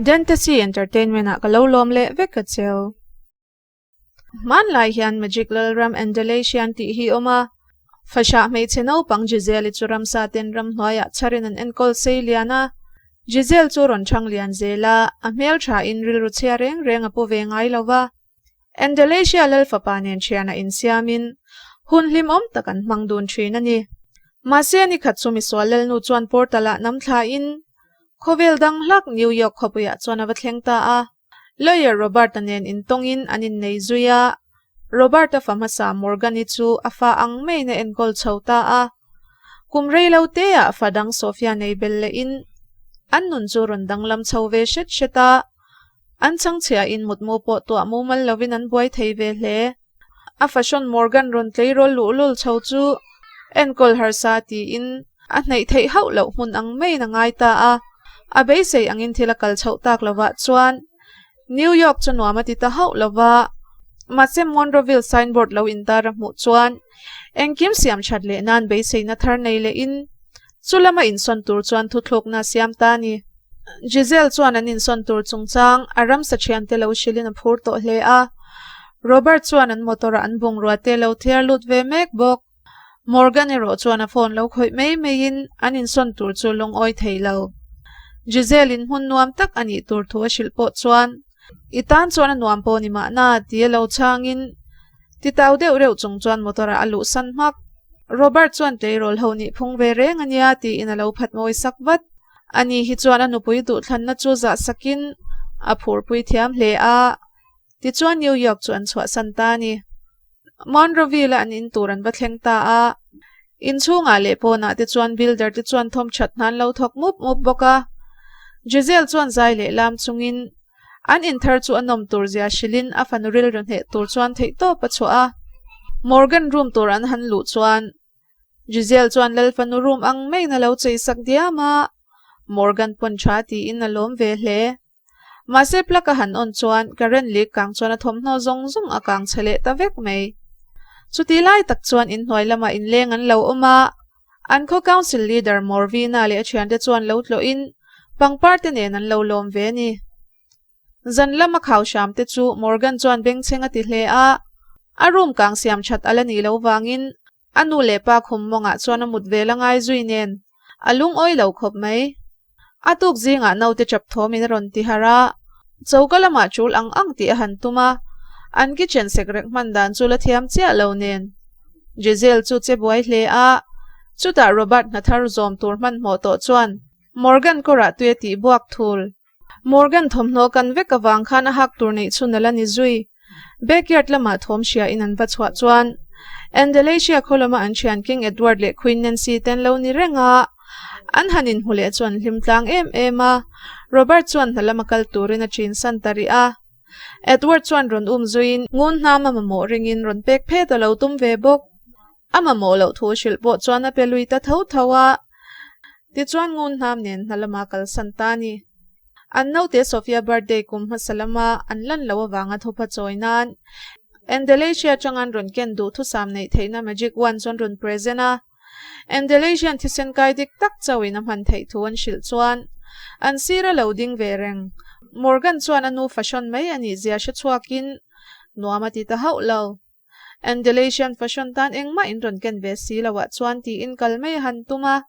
Dentessy Entertainment ah ka lo lawm leh vek a cheu. Hmanlai hian Magic Lalram Andalasian tih hi awm a, fahrah hmeichhe naupang Giselle-i chu ramsa ten ramhnuaiah chharin an enkawl sei lian a. Giselle chu rawn chhang lian zel a, a hmel thain rilru chhia reng reng a pu ve ngai lo va. Andalasia lal fapa nen thianah insiamin hun hlimawm tak an hmang dun thin a ni. Mahse nikhat chu misual lalnu chuan portal-ah nam thlain khawvel dang hlak New York khawpuiah chuan a va thleng ta a. Lawyer Robert-a nen intawngin an innei zui a, Robert-a fa hmasa Morgan-i chu a fa ang maiin a enkawl chho ta a. Kum rei lo teah fa dang Sophia nei bel lehin an nun chu rawn danglam chho ve hret hret a, an chhangchhiahin mutmu pawh tuah mumal lovin an buai thei ve hle. A fahrawn Morgan rawn tleirawl luhlul chho chu enkawl harsa tiin a hnaih theih hauh loh hmun ang maiin a ngai ta a. A beisei angin thil a kal chhoh tak lovah chuan New York chu nuam a ti ta hauh lova, mahse Monroeville signboard lo intar a hmuh chuan engkim siam that leh nan beiseina thar nei lehin chu lama insawn tur chuan thuthlukna a siam ta a ni. Giselle chuan an insawn tur chungchang a ramsa thiante lo hrilhin a phur tawh hle a. Robert chuan an motor-ah an bungrua te lo thiar lut ve mek bawk. Morgan erawh chuan a phone lo khawih mai maiin an insawn tur chu lungawi thei lo. Giselle in hmun nuam tak a nih tur thu a hrilh pawh chuan, I tan chuan a nuam pawh ni mahna, tia lo chhangin Titau deuh reuh chung chuan motor-ah a luhsan hmak. Robert chuan tleirawl ho nih phung ve reng a nia tiin a lo phat mawi sak vat. Ani hi chuan a nupui duhthlanna chu zah sakin a phurpui thiam hle a, tichuan New York chu an chhuahsan ta a ni. Monroeville-a an in tur an va thleng ta a, inchhungah leh pawnah te chuan builder te chuan thawm that hna an lo thawk mup mup bawk a. Giselle chuan zai leh lam chungin An inthar chu a nawm tur zia hrilhin a fanu rilru hneh tur chuan theihtawp a chhuah a. Morgan room tur an han luh chuan Giselle chuan lal fanu room ang maiin a lo chei sak diam a, Morgan pawn tha tiin a lawm ve hle. Mahse plug a han on chuan current leak kang chuan a thawmhnaw zawng zawng a kang chhe leh ta vek mai. Chuti lai tak chuan inhnuai lamah inleng an lo awm a, An khaw council leader Morvina leh a thiante chuan lo tlawhin pangpar te nen an lo lawm ve a ni. Zan lama khau hram te chu Morgan chuan bengchheng a ti hle a, a room kang siam that a la nih loh vangin a nu leh pa khum mawngah chuan a mut ve la ngai zui nen a lungawi lo khawp mai. A tuk zingah naute chap thawmin a rawn ti harh a, choka lamah tul ang ang tih a han tum a, an kitchen sekrek hman dan chu la thiam chiah lo nen. Giselle chu che buai hle a, chutah Robert hna thar zawm tur hmanhmawh tawh chuan Morgan kawrah tui a tih buak thul. Morgan thawmhnaw kan vek avang khan a hak tur neih chhun a la ni zui. Backyard lamah thawm hria in an va chhuah chuan Andalasia khaw lama an thian King Edward leh Queen Nancy te an lo ni reng a, an han inhmu leh chu an hlim tlang em em a. Robert chuan hna lama kal turin a chin san ta rih a. Edward chuan rawn um zuiin ngun hnam a mamawh ringin rawn pek phet a lo tum ve bawk. A mamawh loh thu hrilh pawh chuan a pe lui ta tho tho a. Tichuan ngun hnam nen hna lama kalsan ta a ni. An naute Sophia birthday kum hmasa lama an lan loh avanga thupha chawi nan Andalasia atanga an rawn ken duh thusam neih theihna Magic Wand chu an rawn present a. Andalasian thisen kai dik tak chauhin a hman theih thu an hrilh chuan an sir a lo ding ve reng. Morgan chuan a nu fahrawn mai a nih zia hre chhuakin nuam a ti ta hauh lo. Andalasian fahrawn tan engmah in rawn ken ve si loah chuan tiin kal mai a han tum a.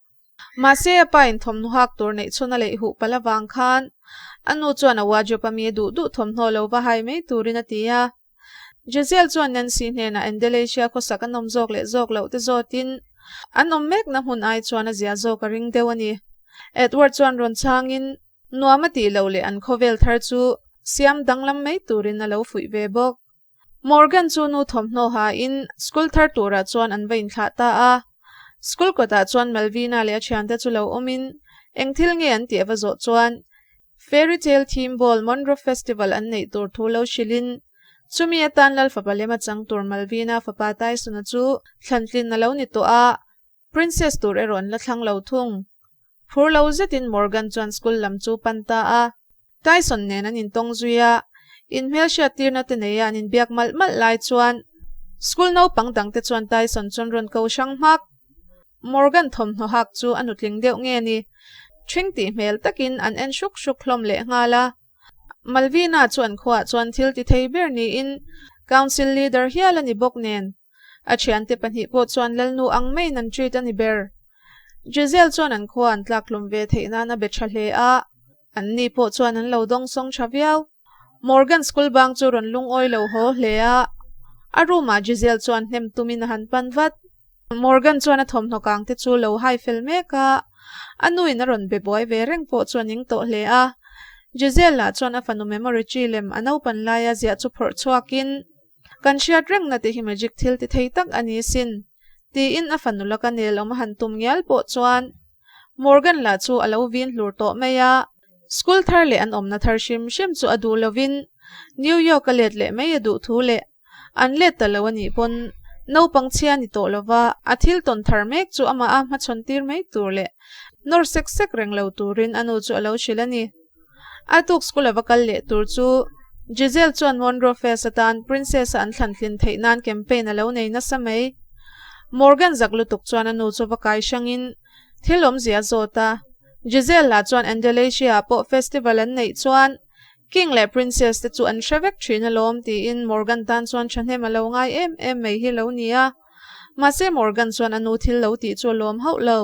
Mahse, a pa in thawmhnaw hak tur neih chhun a leih huh palh avang khan a nu chuan a wardrobe a mi a duh duh thawmhnaw lo va hai mai turin a ti a. Giselle chuan Nancy hnenah Andalasia khawsak a nawm zawk leh zawk loh te zawtin an awm mekna hmun ai chuan a zia zawk a ring deuh a ni. Edward chuan rawn chhangin nuam a tih loh leh an khawvel thar chu siam danglam mai turin a lo fuih ve bawk. Morgan chu nu thawmhnaw hain school thar turah chuan an va inthlah ta a. School kawtah chuan Malvina leh a thiante chu lo awmin eng thil nge an tih a va zawh chuan Fairy Tale Theme Ball Monroe Festival an neih tur thu lo hrilhin chumi atan Lal fapa lem a chang tur Malvina fapa Tyson-a chu thlantlin a lo ni tawh a, Princess tur erawh an la thlang lo thung. Phur lo zetin Morgan chuan school lam chu pan ta a. Tyson nen an intawng zui a, inhmelhriat tirna te neia an inbiak malh malh lai chuan school naupang dangte chuan Tyson chuan rawn ko hrang hmak. Morgan thawmhnaw hak chu a nutling deuh nge ni? Ṭhing tih hmel takin an en hruk hruk hlawm leh nghal a. Malvina chu an khuaah chuan thil ti thei ber niin Council Leader hial a ni bawk nen, a thiante pahnih pawh chuan Lalnu ang maiin an treat a ni ber. Giselle chuan an khua an tlakhlum ve theih nan a be tha hle a, anni pawh chuan an lo dawngsawng tha viau. Morgan school bang chu rawn lungawi lo haw hle a, a room ah Giselle chuan hnem tumin a han pan vat. Morgan chuan a thawmhnaw kang te chu lo hai fel mek a, a nu in a rawn be buai ve reng pawh chu a ning tawh hle a. Giselle lah chuan a fanu memory chi lem a naupan laia ziah chu phawrh chhuakin, Kan hriat rengna te hi magic thil ti thei tak a ni sin, tiin a fanu laka nel awm a han tum ngial pawh chuan Morgan lah chu a lo vin hlur tawh mai a. School thar leh an awmna thar hrim hrim chu a duh lovin New York a let leh mai a duh thu leh an let ta lo a nih pawn naupang chhia ni tawh lova a thil tawn thar mek chu amah a hmachhawn tir mai tur leh nawr sek sek reng lo turin a nu chu a lo hrilh a ni. A tuk school a va kal leh tur chu Giselle chuan Monroe Fest atan Princess a an thlantlin theih nan campaign a lo nei nasa mai. Morgan zak lutuk chuan a nu chu va kai hrangin thil awmzia a zawt a. Giselle lah chuan Andalasia ah pawh festival an neih chuan King leh Princess te chu an hre vek thin alawm tiin Morgan tan chuan thahnem a lo ngai em em mai hi lo ni a. Mahse Morgan chuan a nu thil lo tih chu a lawm hauh lo.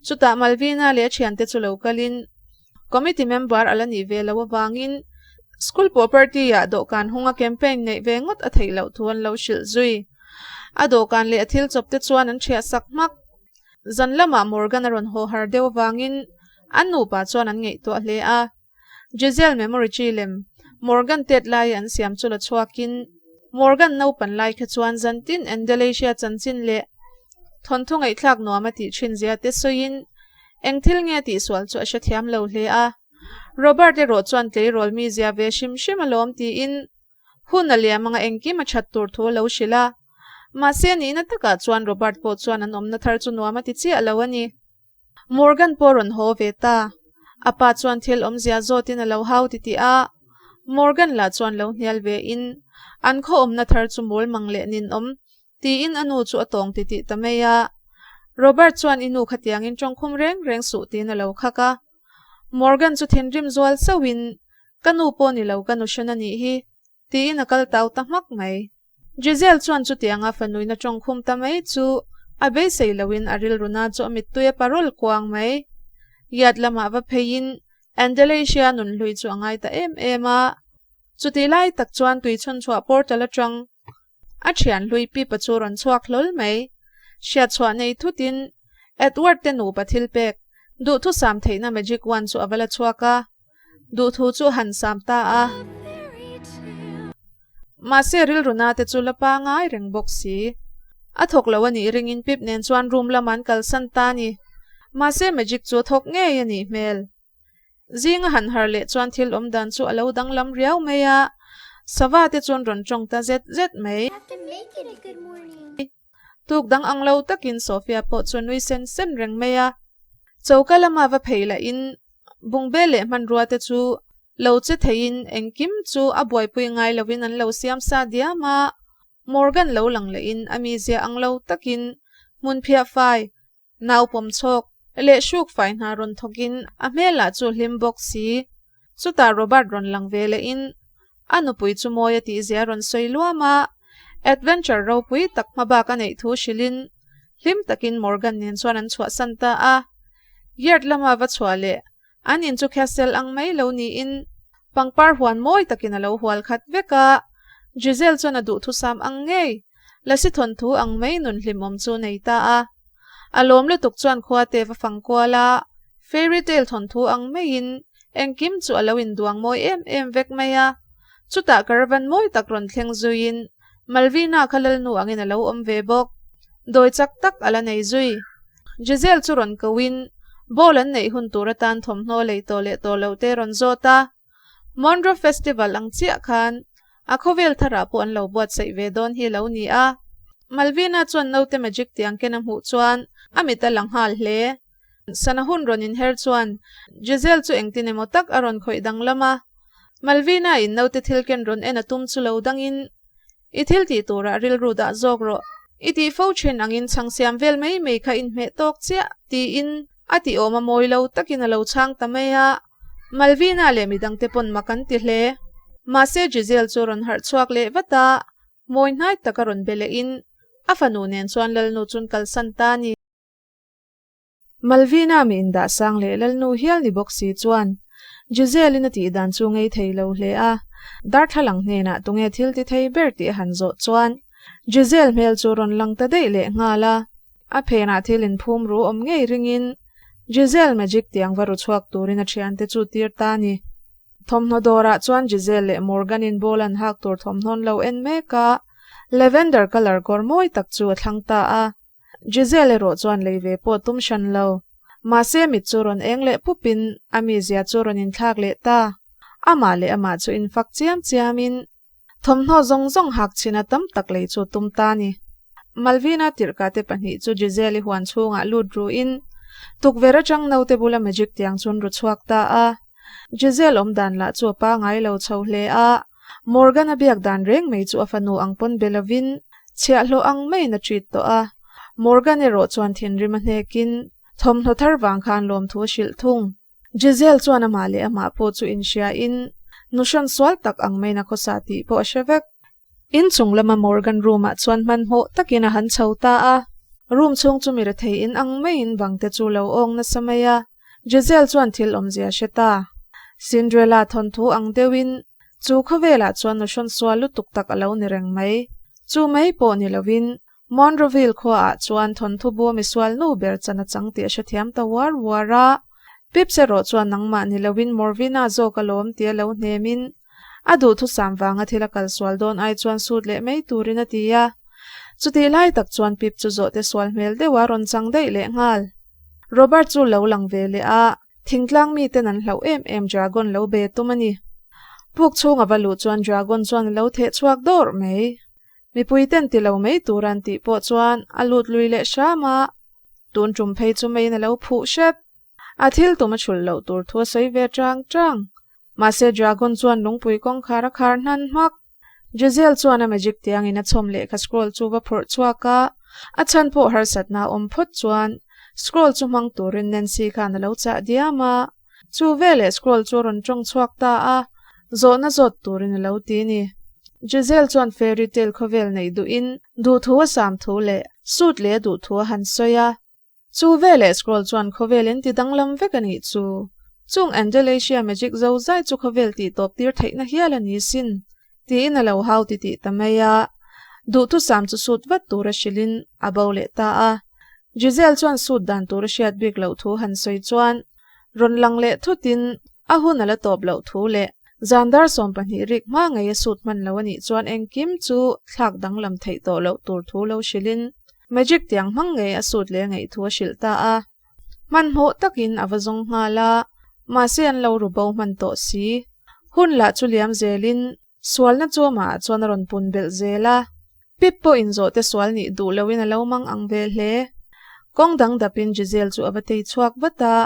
Chutah Malvina leh a thiante chu lo kalin Committee member a la nih ve loh avangin School property ah dawhkan hunga campaign neih ve ngawt a theih loh thu an lo hrilh zui. A dawhkan leh a thil chawp te chuan an thiah sak hmak. Zan lamah Morgan a rawn haw har deuh avangin an nupa chuan an ngaihtuah hle a. Giselle memory chi lem Morgan tet laia an siam chu la chhuakin Morgan naupan lai kha chuan zantin Andalasia chanchin leh thawnthu ngaihthlak nuam a tih thin zia te sawiin eng thil nge tihsual chu a hrethiam lo hle a. Robert erawh chuan tleirawl mi zia ve hrim hrim alawm tiin Hun a liam anga engkim a that tur thu a lo hrilh a. Mahse nihna takah chuan Robert pawh chuan an awmna thar chu nuam a ti chiah lo a ni. Morgan pawh rawn haw ve ta. A pa chuan thil awmzia zawtin a lo hau titih a. Morgan lah chuan lo hnial ve in, an khaw awmna thar chu mawl mang leh ninawm tiin a nu chu a tawng titih ta mai a. Robert chuan i nu khatiangin tawngkhum reng reng suh tiin a lo khak a. Morgan chu thinrim zual sauhin, Ka nu pawh ni lo, ka nu hran a nih hi, tiin a kal tau ta hmak mai. Giselle chuan chutianga fanuina tawngkhum ta mai chu a beisei loin a rilruna chu a mittui a parol kuang mai. Yard lamah va pheiin Andalasia nunhlui chu a ngai ta em em a. Chutih lai tak chuan tuichhunchhuah portal atang A thian hlui pipa chu rawn chhuak hlawl mai. Hriatchhuah nei thutin Edward te nupa thil pek, duhthusam theihna magic wand chu a va la chhuak a, duhthu chu a han sam ta a. Mahse rilru na te chu la pangai reng bawk si. A thawk lo a nih ringin Pip nen chuan room lamah an kalsan ta a ni. Mahse magic chu a thawk ngei a nih hmel. Zing a han har leh chuan thil awm dan chu a lo danglam riau mai a, sava te chuan rawn tawng ta zet zet mai. Tuk dang ang lo takin Sophia pawh chu nui sen sen reng mai a, choka lama va phei lahin bungbel leh hmanrua te chu lo che theiin engkim chu a buaipui ngai lovin an lo siam sa diam a, Morgan lo lang lehin a mizia ang lo takin hmunphiah fai Nau pawm chhawk leh hruk fai hna rawn thawkin a hmel ah chu hlim bawk si. Chutah Robert rawn lang ve lehin a nupui chu mawi a tihzia rawn sawi luam a, adventure ropui tak hmabak a neih thu hrilhin hlim takin Morgan nen chuan an chhuahsan ta a. Yard lama va chhuah leh an in chu castle ang mai lo niin pangpar huan mawi takin a lo hual khat vek a, Giselle chuan a duhthusam ang ngei Lasi thawnthu ang mai nun hlimawm chu nei ta a. A lawm lutuk chuan khua te va fang kual a, fairy tale thawnthu ang maiin engkim chu a lo induang mawi em em vek mai a. Chutah caravan mawi tak rawn thleng zuiin Malvina kha lalnu angin a lo awm ve bawk. Dawi chak tak a la nei zui. Giselle chu rawn koin ball an neih hun tur atan thawmhnaw lei tawh leh tawh loh te rawn zawt a. Monroe Festival ang chiah khan a khawvel tharah pawh an lo buatsaih ve dawn hi lo ni a. Malvina chuan naute magic tiang ken a hmuh chuan a mit a la nghal hle. Sana hun rawn inher chuan Giselle chu engtin emaw tak a rawn khawih danglam a. Malvina in naute thil ken rawn en a tum chu lo dangin, I thil tih turah rilru dah zawk rawh. I tih fo thin angin chhang siam vel mai mai kha inhmeh tawk chiah, tiin a tih awm a mawi lo takin a lo chhang ta mai a. Malvina leh midangte pawn mak an ti hle. Mahse Giselle chu rawn harh chhuak leh vat a, mawi hnai taka rawn be lehin a fanu nen chuan Lalnu chun kalsan ta a ni. Malvina mi indah sang leh Lalnu hial ni bawk si chuan Giselle-in a tih dan chu ngei thei lo hle a, darthlalang hnenah tunge thil ti thei ber tih a han zawh chuan Giselle hmel chu rawn lang ta daih leh nghal a. A phenah thil inphum ru awm ngei ringin Giselle magic tiang va ru chhuak turin a thiante chu tir ta a ni. Thawmhnaw dawrah chuan Giselle leh Morgan-in ball an hak tur thawmhnaw an lo en mek a, lavender colour kawr mawi tak chu a thlang ta a. Giselle erawh chuan lei ve pawh tum hran lo. Mahse mit chu rawn eng leh pupin a mizia chu rawn inthlak leh ta. Amah leh amah chu infak chiam chiamin Thawmhnaw zawng zawng hak chhina tam tak lei chu tum ta ni. Malvina tirhka te pahnih chu Giselle-i huan chhungah lut ruin tukverh atang naute bula magic tiang chun ru chhuak ta a. Giselle awm dan lah chu a pangai lo chho hle a, Morgan-a biak dan reng mai chu a fanu ang pawn be lovin chhiahhlawh ang maiin a treat tawh a. Morgan erawh chuan thinrim a hnekin thawmhnaw thar vang khan lawmthu a hrilh thung. Giselle chuan amah leh amah pawh chu inhriain nuhrawn sual tak ang maiin a khawsa tih pawh a hre vek. Inchung lama Morgan room-ah chuan hmanhmawh takin a han chho ta a, room chhung chu mi rethei in ang maiin bang te chu lo awng nasa mai a, Giselle chuan thil awmzia a hre ta. Cinderella thawnthu ang deuhin chu khawvelah chuan nuhrawn sual lutuk tak a lo ni reng mai. Chu mai pawh ni lovin Monroeville khuaah chuan thawnthu bu misual nu ber chan a chang tih a hrethiam ta uar uar a. Pips erawh chuan nangmah ni loin Morvina zawk a lawm tia lo hnemin a duhthusam vanga thil a kal sual dawn ai chuan sut leh mai turin a ti a. Chutih lai tak chuan Pip chu zawhte sual hmel deuha rawn chang daih leh nghal. Robert chu lo lang ve leh a, thingtlang miten an hlauh em em Dragon lo be tum a ni. Puk chhunga va luh chuan Dragon chuan a lo theh chhuak dawrh mai. Mipui ten ti lo mai tur an tih pawh chuan a lut lui leh hram a, tun tum phei chu meiin a lo phuh hrep. A thil tum a chhulh loh tur thu a sawi ve chang chang. Mahse Dragon chuan lungpui kawngkhar a khar hnan hmak. Giselle chuan a magic tiangin a chhawm lehkha scroll chu va phawrh chhuak a, a chhan pawh harsatna a awm phawt chuan scroll chu hmang turin Nancy khan a lo chah diam a. Chu veleh scroll chu a rawn tawng chhuak ta a, zawhna zawt turin a lo ti ni. Giselle chuan fairy tale khawvel neih duhin duhthu a sam thu leh suit leh a duhthu a han sawi a. Chu veleh scroll chuan khawvel in ti danglam vek a nih chu. Chung Andalasia magic zo zai chu khawvel tih tawp tir theihna hial a ni sin tiin a lo hau ti tih ta mai a. Duhthusam chu suit vat tur a hrilhin a bo leh ta a. Giselle chuan suit dan tur a hriat bik loh thu han sawi chuan Rawn lang leh thutin a hun a la tawp loh thu leh zan dar 12 rik hma ngei a sut hman lo a nih chuan engkim chu thlak danglam theih tawh loh tur thu lo hrilhin magic tiang hmang ngei a sut leh a ngaih thu a hrilh ta a. Hmanhmawh takin a va zawng nghal a, mahse an lo ru bo hman tawh si. Hun lah chu liam zelin sualna chu amah ah chuan a rawn pun belh zel a. Pip pawh inzawhte sual nih duh loin a lo mang ang ve hle. Kawng dang dapin Giselle chu a va tei chhuak vat a,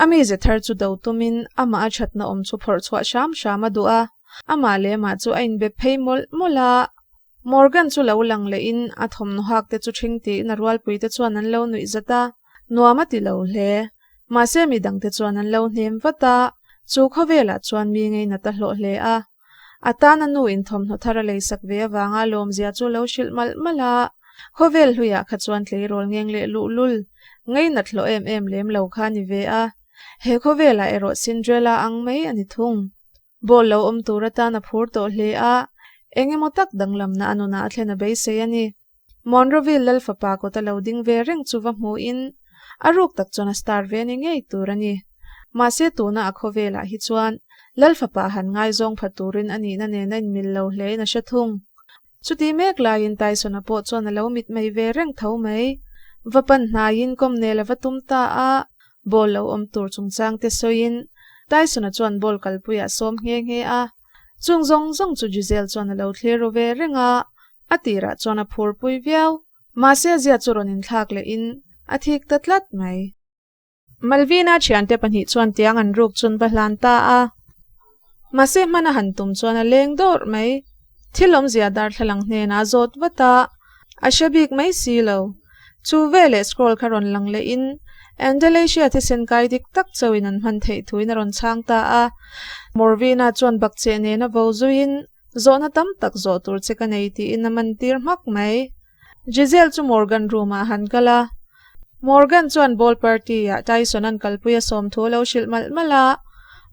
a mize thar chu do tumin amah a thatna awm chu phawrh chhuah hram hram a duh a, amah leh amah chu a inbe phei mawlh mawlh a. Morgan chu lo lang lehin a thawmhnaw hak te chu ṭhing tiin a rualpui te chuan an lo nuih zat a, nuam a ti lo hle. Mahse midangte chuan an lo hnem vat a, chu khawvelah chuan mi ngeinat a hlawh hle a. A tan a nu in thawmhnaw thar a leisak ve avanga lawmzia chu lo hrilh malh malh a, khawvel hluiah kha chuan tleirawl ngeng leh luhlul, ngeinat hlawh em em lem lo kha a ni ve a, he khawvelah erawh Cinderella ang mai a ni thung. Ball lo awm tur atan a phur tawh hle a, eng emaw tak danglamna a nunah a thlen a beisei a ni. Monroville lal fapa kawt a lo ding ve reng chu va hmuhin a ruk tak chuan a star ve ni ngei tur a ni. Mahse tuna a khawvelah hi chuan lal fapa han ngaizawng pha turin a nihna nen a inmil lo hlein a hre thung. Chuti mek laiin Tyson-a pawh chuan a lo mitmei ve reng tho mai. Va pan hnaiin kawmnel a va tum ta a, ball lo awm tur chungchang te sawiin Tyson-a chuan ball kalpuiah a sawm nghe nghe a. Chung zawng zawng chu Giselle chuan a lo thlir ru ve reng a, A tirah chuan a phurpui viau. Mahse a zia chu rawn inthlak lehin a thik ta tlat mai. Malvina thiante pahnih chuan tiang an ruk chun va hlan ta a. Mahse hman a han tum chuan a leng dawrh mai. Thil awmzia darthlalang hnenah a zawt vat a, a hre bik mai si lo. Chu veleh scroll kha rawn lang lehin. Andalasia thisen kai dik tak chauhin an hman theih thuin a rawn chhang ta a. Morvina chuan bakcheh nena vo zuiin zawhna tam tak zawh tur che ka nei tiin a man tir hmak mai. Giselle chu Morgan room ah han kal a. Morgan chuan ball party ah Tyson an kalpui a sawm thu a lo hrilh malh malh a.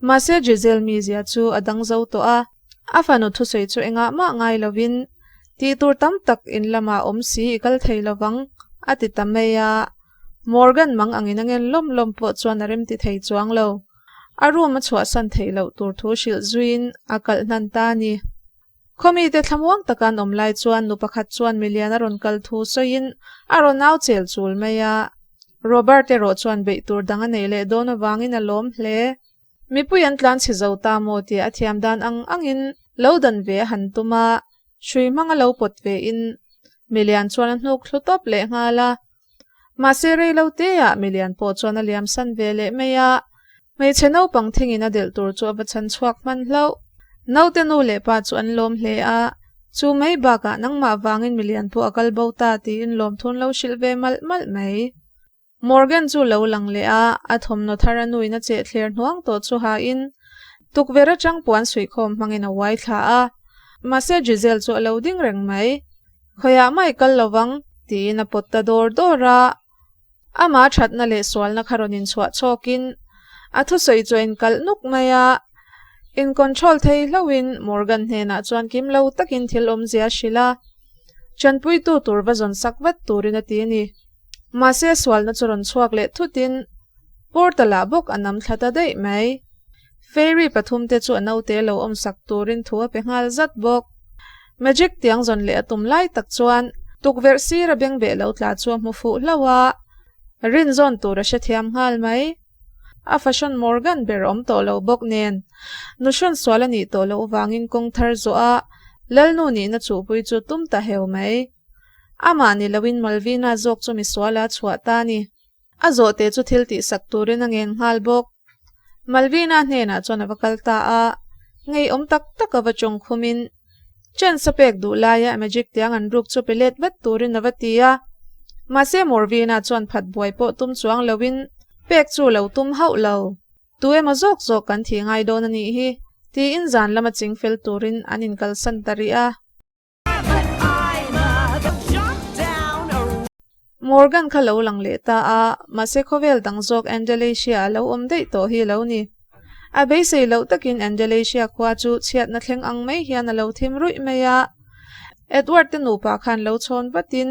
Mahse Giselle mizia chu a dang zo tawh a. A fanu thusawi chu engah mah ngai lovin tih tur tam tak in lamah awm si i kal thei lovang a ti ta mai a. Morgan mang angin a ngen lawm lawm pawh chuan a remti thei chuang lo. A room a chhuahsan theih loh tur thu hrilh zuiin a kalh hnan ta a ni. Khawmite thlamuang taka an awm lai chuan nu pakhat chuan milian a rawn kal thu sawiin a rawn au chel chul mai a. Robert erawh chuan beih tur dang a neih leh dawn avangin a lawm hle. Mipui an tlan chhe zo ta maw tih a thiam dan ang angin lo dan ve a han tum a, hrui hmanga lo pawt ve in milian chuan a hnuk thlu tawp leh nghal a. Mahse rei lo te ah milian pawh chuan a liam san ve leh mai a, hmeichhe naupang thingin a delh tur chu a va chhan chhuak hman hlauh. Naute nu leh pa chu an lawm hle a, chu mai bakah nangmah vangin milian pawh a kal bo ta tiin lawmthun lo hrilh ve malh malh mai. Morgan chu lo lang leh a, a thawmhnaw thar a nuin a cheh thler hnuang tawh chu hain tukverh atang puan suihkhawm hmangin a uai thla a. Mahse Giselle chu a lo ding reng mai. Khawiah mai kal lovang, tiin a pawt ta dawr dawr a. Amah thatna leh sualna kha rawn inchhuah chhawkin a thusawi chu a inkalh nuk mai a. In control thei hlauhin Morgan hnenah chuan kim lo takin thil awmzia a hrilh a. Chanpuitu tur va zawn sak vat turin a ti a ni. Mahse sualna chu rawn chhuak leh thutin portal ah bawk a nam thla ta daih mai. Fairy pathum te chu a naute lo awm sak turin thu a pe nghal zat bawk. Magic tiang zawn leh a tum lai tak chuan tukverh sira bengbeh lo tla chu a hmu fuh hlauh a, rin zawn tur a hrethiam nghal mai. A fashion Morgan ber awm tawh lo bawk nen nuhrawn sual a nih tawh loh vangin kawng thar zawh a Lalnu nihna chuhpui chu tum ta heu mai. Amah ni loin Malvina zawk chu misuala a chhuah ta a ni. A zawhte chu thil tihsak turin a ngen nghal bawk. Malvina hnenah chuan a va kal ta a, ngeiawm tak tak a va tawng khumin chance a pek duh laia magic tiang an ruk chu pe let vat turin a va ti a. Mahse Morvina chuan phat buai pawh tum chuang loin pek chu lo tum hauh lo. Tu emaw zawk zawk kan thih ngai dawn a nih hi, tiin zan lama chingfel turin an inkalsan ta rih a. Morgan kha lo lang leh ta a, mahse khawvel dang zawk Andalasia a lo awm daih tawh hi a lo ni. A beisei loh takin Andalasia khua chu chhiatna thleng ang mai hian a lo thim ruih mai a. Edward te nupa khan lo chhawn vatin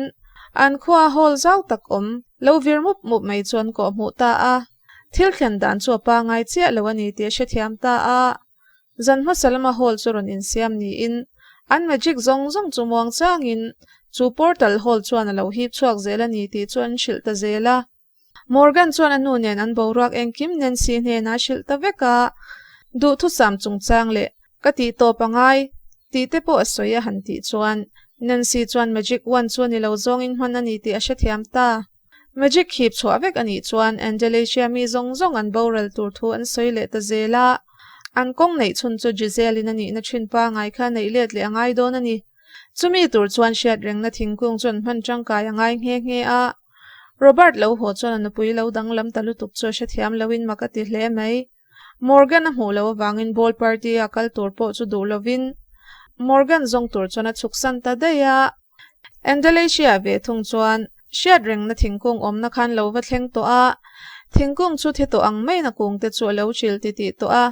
an khua hall zau tak awm lo vir mup mup mai chu an kawhhmuh ta a. Thil thlen dan chu a pangai chiah lo a ni tih a hrethiam ta a. Zan hmasa lama hall chu rawn insiam niin an magic zawng zawng chu muang changin chu portal hall chuan a lo hip chhuak zel a ni tih chu an hrilh ta zel a. Morgan chuan a nu nen an boruak engkim Nancy hnenah a hrilh ta vek a, duhthusam chungchang leh ka tih tawp a ngai tih te pawh a sawi a han tih chuan Nancy chuan magic wand chu a ni lo zawngin hman a ni tih a hrethiam ta. Magic hip chhuah vek a nih chuan Andalasia mi zawng zawng an boral tur thu an sawi leh ta zel a, an kawng neih chhun chu Giselle in a nihna thin pangai kha neih let leh a ngai dawn a ni. Chumi tur chuan hriat rengna thingkung chu an hman tangkai a ngai nghe nghe a. Robert lo haw chuan a nupui lo danglam ta lutuk chu a hrethiam loin mak a ti hle mai. Morgan a hmuh loh avangin ball party a kal tur pawh chu duh lovin Morgan zawng tur chuan a chhuksan ta daih a. Andalasia ve thung chuan hriat rengna thingkung awmna khan lo va thleng tawh a, thingkung chu thi tawh ang maiin a kungte chu a lo chil titih tawh a.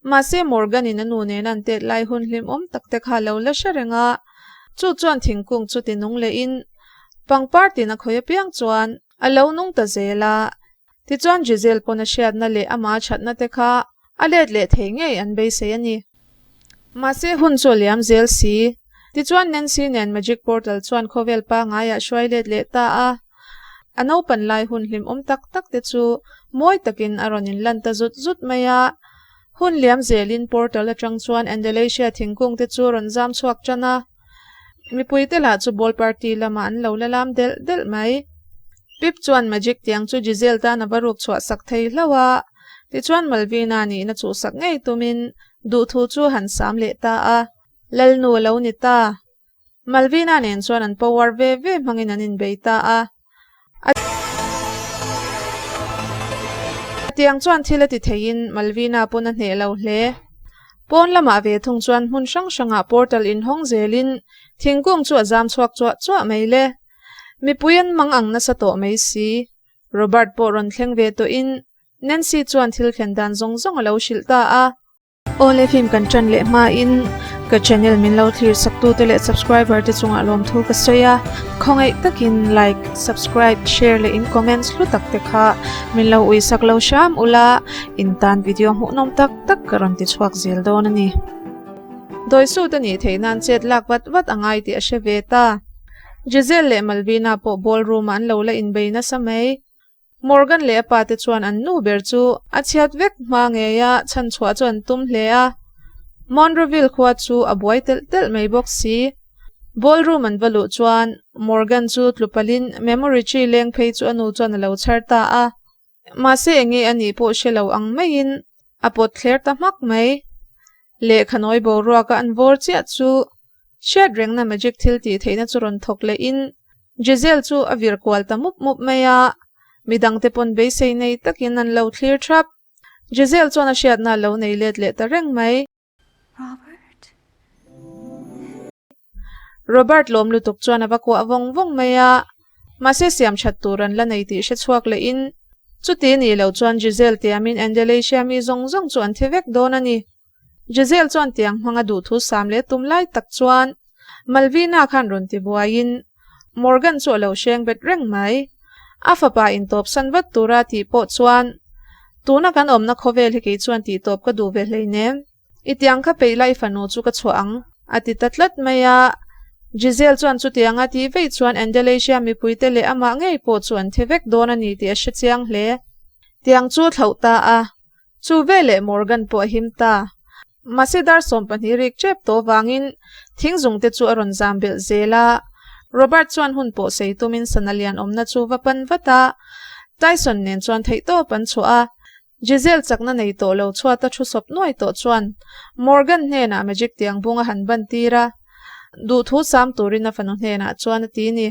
Mahse Morgan in a nu nena an tet lai hun hlimawm tak te kha a lo la hre reng a, chu chuan thingkung chu ti nung lehin pangpar tin a khawi apiang chuan a lo nung ta zel a. Tichuan Giselle pawn a hriatna leh amah a thatna te kha a let leh thei ngei an beisei a ni. Mahse hun chu a liam zel si. Tichuan Nancy nen Magic Portal chuan khawvel pangaiah hruai let leh ta a. A naupan lai hun hlimawm tak tak te chu mawi takin a rawn inlan ta zut zut mai a. Hun liam zelin portal atang chuan Andalasia thingkung te chu rawn zam chhuak tan a. Mipuite lah chu ball party lamah an lo la lam delh delh mai. Pip chuan Magic tiang chu Giselle tan a va ruk chhuah sak thei hlauh a, tichuan Malvina nihna chuhsak ngei tumin duhthu chu han sam leh ta a, Lalnu a lo ni ta. Malvina nen chuan an power ve ve hmangin an inbei ta a. A. tiang chuan thil a ti theiin Malvina pawn a hneh lo hle. Pawn lamah ve thung chuan hmun hrang hrangah portal inhawng zelin thingkung chu a zam chhuak chuah chuah mai le. Mipui an mang ang nasa tawh mai si. Robert pawh rawn thleng ve tawhin Nancy chuan thil thlen dan zawng zawng a lo hrilh ta a. Awle film kan ṭan leh hmain ka channel min lo thlir sak tute leh subscriber te chungah lawmthu ka sawi a, khawngaih takin like, subscribe, share leh in comments hlu tak te kha min lo ui sak lo hram ula, in tan video hmuhnawm tak tak ka rawn ti chhuak zel dawn a ni. Dawisut a nih theih nan chet lak vat vat a ngai tih a hre ve ta. Giselle leh Malvina pawh ballroom ah an lo la inbei nasa mai. Morgan leh a pa te chuan an nu ber chu a chhiat vek hma ngei a, chhan chhuah chu an tum hle a. Monroeville khua chu a buai telh telh mai bawk si. Ballroom an va luh chuan Morgan chu tlupalin memory tree leng phei chu a nu chuan a lo chhar ta a. Mahse enge a nih pawh hre lo ang maiin a pawt thler ta hmak mai. Lehkha nawi boruaka an vawr chiah chu hriat rengna magic thil tih theihna chu rawn thawk lehin Giselle chu a vir kual ta mup mup mai a, midangte pawn beisei nei takin an lo thlir thap. Giselle chuan a hriatna a lo nei let leh ta reng mai. Robert. Robert lawm lutuk chuan a va kuah vawng vawng mai a, mahse siam that tur an la nei tih hre chhuak lehin chuti nih loh chuan Giselle tiamin Andalasia mi zawng zawng chu an thi vek dawn a ni. Giselle chuan tiang hmanga duhthu sam leh tum lai tak chuan Malvina khan rawn ti buaiin Morgan chu a lo hreng bet reng mai. A fapa intawpsan vat tura tih pawh chuan tuna kan awmna khawvel hi kei chuan tihtawp ka duh ve hleinem. I tiang kha peih la i fanu chu ka chhuah ang, a ti ta tlat mai a. Giselle chuan chutianga tih veih chuan Andalasia mipuite leh amah ngei pawh chu an thi vek dawn a ni tih a hre chiang hle. Tiang chu a thlauh ta a, chu veleh Morgan pawh a him ta. Mahse dar 12 rik tep tawh vangin thingzung te chu a rawn zam belh zel a. Robert chuan hun pawh sei tumin sana lian awmna chu va pan vat a, Tyson nen chuan theihtawp an chhuah a. Giselle chakna nei tawh lo chhuata thu sawp nuai tawh chuan Morgan hnenah magic tiang bung a han ban tir a, duhthu sam turin a fanu hnenah chuan a ti ni.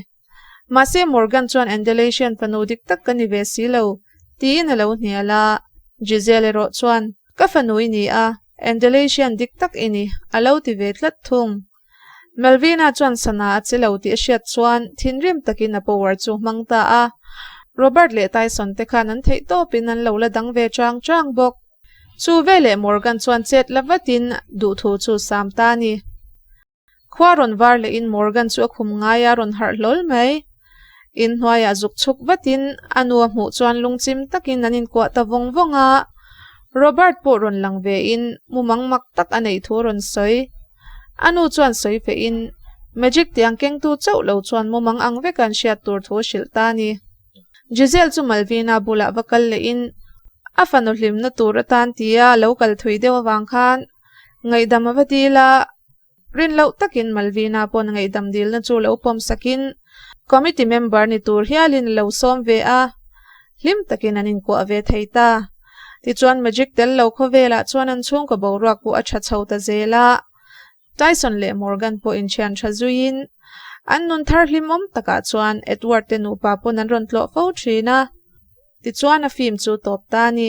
Mahse Morgan chuan Andalasian fanu dik tak ka ni ve si lo, tiin a lo hnial a. Giselle erawh chuan, Ka fanu i ni a, Andalasian dik tak i ni, a lo ti ve tlat thung. Melvina chuan sana a che lo tih a hriat chuan thinrim takin a power chu hmang ta a. Robert leh Tyson te khan an theih tawpin an lo la dang ve chang chang bawk. Chu veleh Morgan chuan chet la vatin duhthu chu sam ta a ni. Khua rawn var lehin Morgan chu a khum ngai a rawn harh hlawl mai. Inhnuaiah zuk chhuk vatin a nu a hmuh chuan lungchim takin an inkuah ta vawng vawng a. Robert pawh rawn lang vein mumang mak tak a neih thu a rawn sawi. A nu chuan sawi fehin Magic tiang kengtu chauh lo chuan mumang ang vek an hriat tur thu a hrilh ta a ni. Giselle chu Malvina bulah va kal lehin a fanu hlimna tur atan tia lo kal thui deuh avang khan ngaihdam a va dil a. Rin loh takin Malvina pawn ngaihdam dilna chu lo pawm sakin committee member ni tur hialin a lo sawm ve a, hlim takin an inkuah ve thei ta. Tichuan Magic tel lo khawvelah chuan an chhungkaw boruak pawh a tha chho ta zel a, Tyson leh Morgan pawh inthian tha zuiin an nun thar hlimawm takah chuan Edward te nupa pawn an rawn tlawh fo thin a, tichuan a film chu tawp ta a ni.